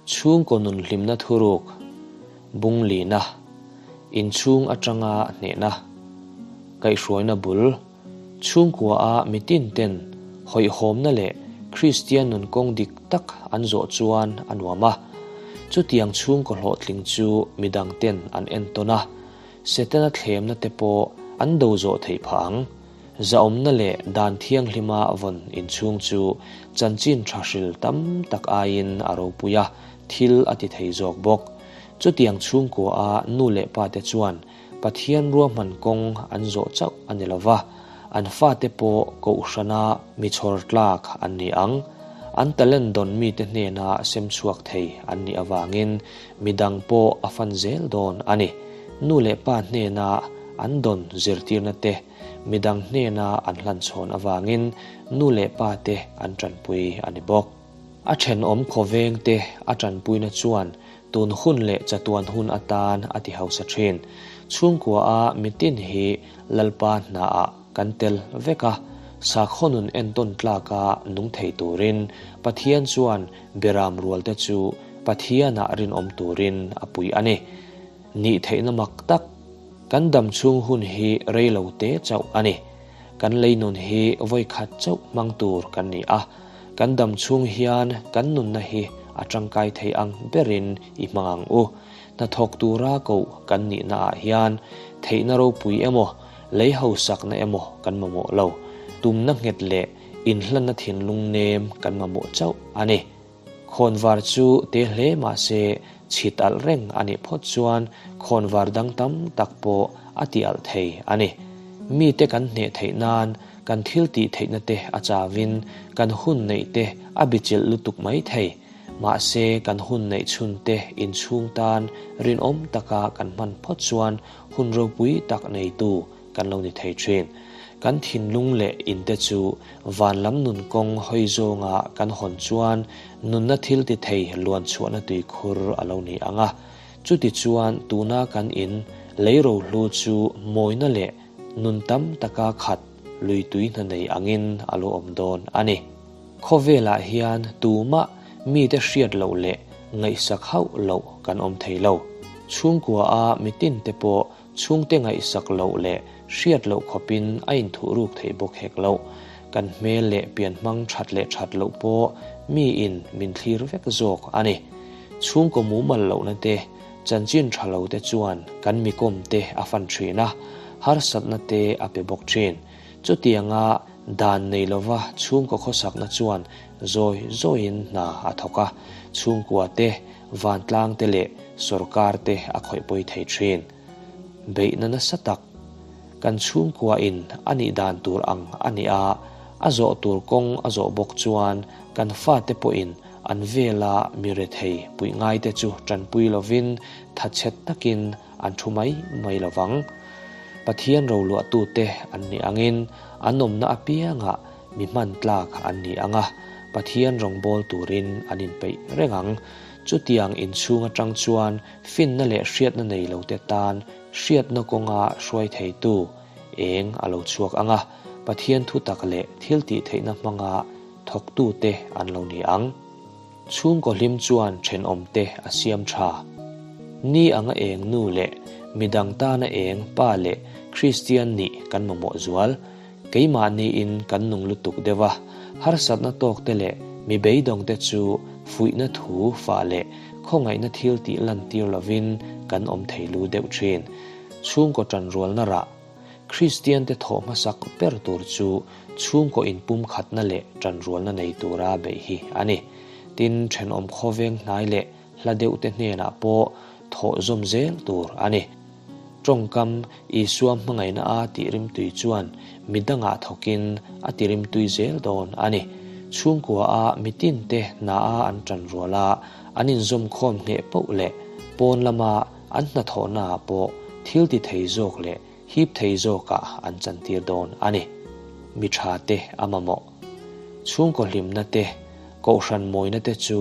Chhungkaw nun hlimna thuruk, bung lina, inchhung atanga hnehna, kaihhruaina bul, chhungkua a mitin ten hawihhawmna leh Kristian nun kawng dik tak an zawh chuan a nuam a. Chutiang chhungkaw hlawhtling chu midang ten an entawn a, Setana thlemna te pawh an do zawh theih phah ang. Zahawmna leh dan thianghlima vawn inchhung chu chanchin tha hril tam tak aiin a ropui a, thil a ti thei zawk bawk. Chutiang chhungkua a nu leh pa te chuan Pathian ruahman kawng an zawh chauh a ni lo va, an fate pawh kohhrana mi chhawr tlak an ni ang. An talent dawn mite hnena sem chhuak thei an nih avangin midang pawh a fan zel dawn a ni. Nu leh pa hnena an dawn zirtirna te midang hnena an hlanchhawn avangin nu leh pa te an tanpui a ni bawk. A thenawm khawveng te a tanpuina chuan tun hun leh chatuan hun atan a ti hausa thin. Chhungkua a mitin hi Lalpa hnaah kan tel vek a, sakhaw nun entawn tlaka nung thei turin Pathian chuan beram rual te chu Pathianah rinawm turin a pui a ni. Nih theihna mak tak, kan dam chhung hun hi rei lo te chauh a ni. Kan lei nun hi vawi khat chauh hmang tur kan ni a, kan dam chhung hian kan nunna hi a tangkai thei ang berin i hmang ang u. Hnathawk tura koh kan nihna ah hian theihna ropui emaw, lei hausakna emaw kan mamawh lo. Tumna nghet leh inhlanna thinlung nem kan mamawh chauh a ni. Khawnvar chu te hle mah se chhit alh reng a nih phawt chuan khawnvar dang tam tak pawh a ti alh thei a ni. Mite kan hneh theih nan kan thil tih theihna te a chauin kan hun neih te a bichilh lutuk mai thei. Mahse kan hun neih chhun te inchhung tan rinawm taka kan hman phawt chuan hun ropui tak neitu kan lo ni thei thin. Kan thinlung leh inte chu van lam nun kawng hawi zawnga kan hawn chuan nunna thil ti thei luan chhuahna tuikhur a lo ni ang a. Chuti chuan tuna kan in lei rohlu chu mawina leh nun tam taka khat lui tui hna nei angin a lo awm dawn a ni. Khawvelah hian tumah mite hriat loh leh ngaihsak hauh loh kan awm thei lo. Chhungkua a mitinte pawh Chhungte ngaihsak loh leh hriat loh khawpin a inthuhruk theih bawk hek loh. Kan hmel leh pianhmang that leh that loh pawh miin min thlir vek zawk a ni. Chhungkaw mumal lohna te, chanchin tha lo te chuan kan mikawm te a fan thin a, harsatna te a pe bawk thin. Chutianga dan nei lova chhungkaw khawsakna chuan zawi zawiin hna a thawk a, chhungkua te vantlang te leh sorkar te a khawih pawi thei thin. Beihna nasa tak, kan chhungkua in a nih dan tur ang a nih a, a zawh tur kawng a zawh bawk chuan kan fate pawhin an vela mi rethei puih ngai te chu tanpui lovin thatchhet takin an thu mai mai lovang. Pathian roluahtute an nih angin an awmna apiangah Mi hman tlak an ni ang a, Pathian rawngbâwl turin an inpeih reng ang. Chutiang inchhung aṭang chuan finna leh hriatna nei lote tan hriatna kawnga hruai theitu eng a lo chhuak ang a, Pathian thutak leh thiltihtheihna hmanga thawktute an lo ni ang. Chhungkaw hlim chuan thenawmte a siam tha. Ni anga eng nu leh midang tana eng pa leh Kristian nih kan mamawh zual. Keimahniin kan nung lutuk deuh a, harsatna tawkte leh mi beidawngte chu fuihna thu fah leh khawngaihna thil tih lantir lovin kan awm thei lu deuh thin. Chhungkaw tanrualna rah. Kristiante thawh hmasak ber tur chu chhungkaw inpumkhatna leh tanrualna nei tura beih hi a ni. Tin, thenawm khawveng hnai leh hla deuhte hnenah pawh thawh zawm zel tur a ni. Tawngkam Isua hmangaihna a tih rimtui chuan mi dangah thawkin a ti rimtui zel dawn a ni. Chhungkua a mitinte hna a an tanrual a, an inzawmkhawm ngheh poh leh pawn lama An hnathawhnaah pawh thil ti thei zawk leh hip thei zawkah an chantir dawn a ni. Mi tha te a mamawh. Chhungkaw hlimna te, kohhran mawina te chu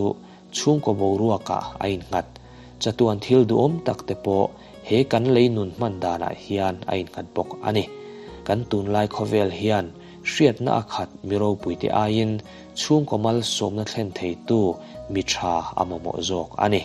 chhungkaw boruakah a innghat. Chatuan thil duhawm tak te pawh he kan lei nun hman danah hian a innghat bawk a ni. Kan tunlai khawvel hian. hriatna a khat mi ropuite aiin chhungkaw malsawmna thlen theitu mi tha a mamawh zawk a ni.